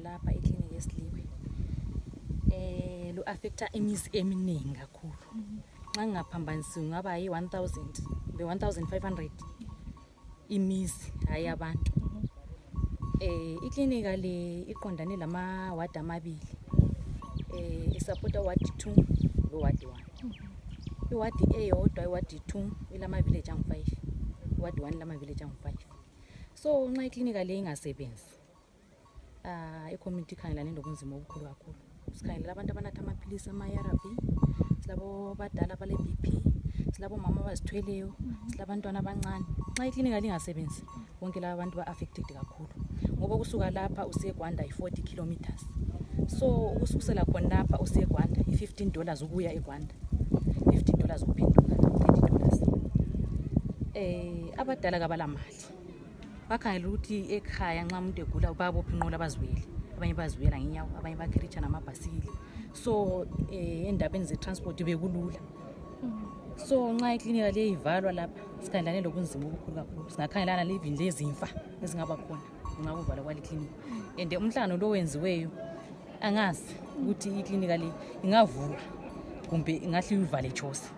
lapha eclinic yesiliwe lo affecta imizi eminingi kakhulu. Xa ngingaphambanisi ngaba yi-1000 be-1500 imizi hayi abantu. Iklinika le iqondane lama ward amabili. Isupporta ward 2 lo ward 1. Iward eyodwa iward 2 ilama village angu-5. Ward 1 lama village angu-5. So nxa iklinika le ingasebenzi i-community khangelane nobunzima obukhulu kakhulu. Sikhangela abantu abanatha amaphilisi ama-ARV, silabo badala abale BP, silabo mama abazithweleyo, silabantwana abancane. Nxa iklinika lingasebenzi bonke laba abantu ba-affected kakhulu. Ngoba kusuka lapha usiye eGwanda i-40 kilometers. So ukususela khona lapha usiye eGwanda i-$15 ukuya eGwanda, $15 ukuphenduka, $20. Abadala kabala mali. Bakhangela ukuthi ekhaya nxa umuntu egula babopha inqola bazwele. Abanye bazwela ngenyawo, abanye bakhiricha namabhasikili. So endabeni ze-transport bekulula. So nxa iklinika le ivalwa lapha sikhangelane lobunzima obukhulu kakhulu. Singakhangelana livini lezimfa ezingaba khona nxa kuvalwa kwale klinika. And umhlangano lo wenziweyo angazi ukuthi iklinika le ingavulwa kumbe ingahle ivale chose.